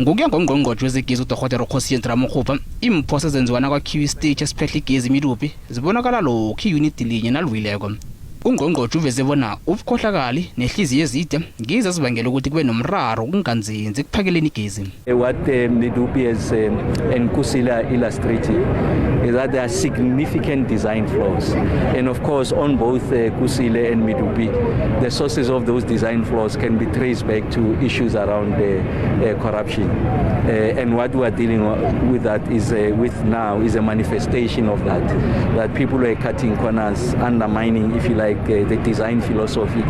Ngokuya ngqongqotjhe wezegezi uDorhodere Kgosietsho Ramokgopa, imphosa zenziwa nakwakhiwa isiteji esiphethe igezi i-Medupi zibonakala lokhu iyunithi linye naliwileko. Ungqongqotjhe uveze bona ubukhohlakali nehliziyo ezide ngizo ezibangela ukuthi kube nomraro kunganzinzi ekuphakeleni igezi. What Medupi has and Kgosietsho illustrated is that there are significant design flaws, and of course on both Kgosietsho and Medupi, the sources of those design flaws can be traced back to issues around corruption. And what we are dealing with that is now is a manifestation of that people are cutting corners, undermining, if you like, the design philosophy,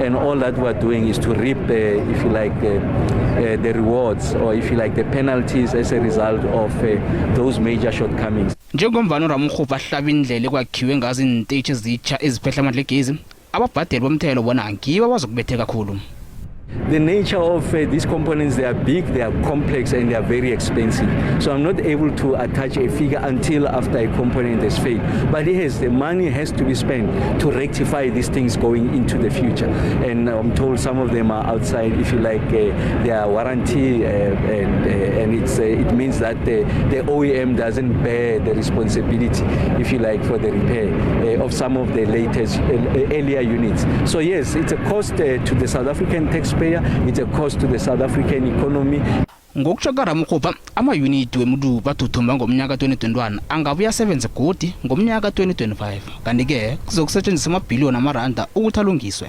and all that we are doing is to reap, if you like, the rewards, or if you like, the penalties as a result of those major shortcomings. Njengomvana uRamokgopa ahlaba indlela ekwakhiwe ngazo iinteji ezitsha eziphethe amandla egezi, ababhadeli bomthelo bona ngibo abazokubetheka kakhulu. The nature of these components, they are big, they are complex, and they are very expensive. So I'm not able to attach a figure until after a component has failed. But yes, the money has to be spent to rectify these things going into the future. And I'm told some of them are outside, if you like, their warranty, and it means that the OEM doesn't bear the responsibility, if you like, for the repair of some of the latest, earlier units. So yes, it's a cost to the South African taxpayer. It's a cost to the South African economy. Ngokutjho kaRamokgopa, amayunithi weMedupi athuthumba ngomnyaka 2021 angabuya asebenze godi ngomnyaka 2025. Kanti ke kuzokusetshenziswa amabhiliyoni amaranda ukuthi alungiswe.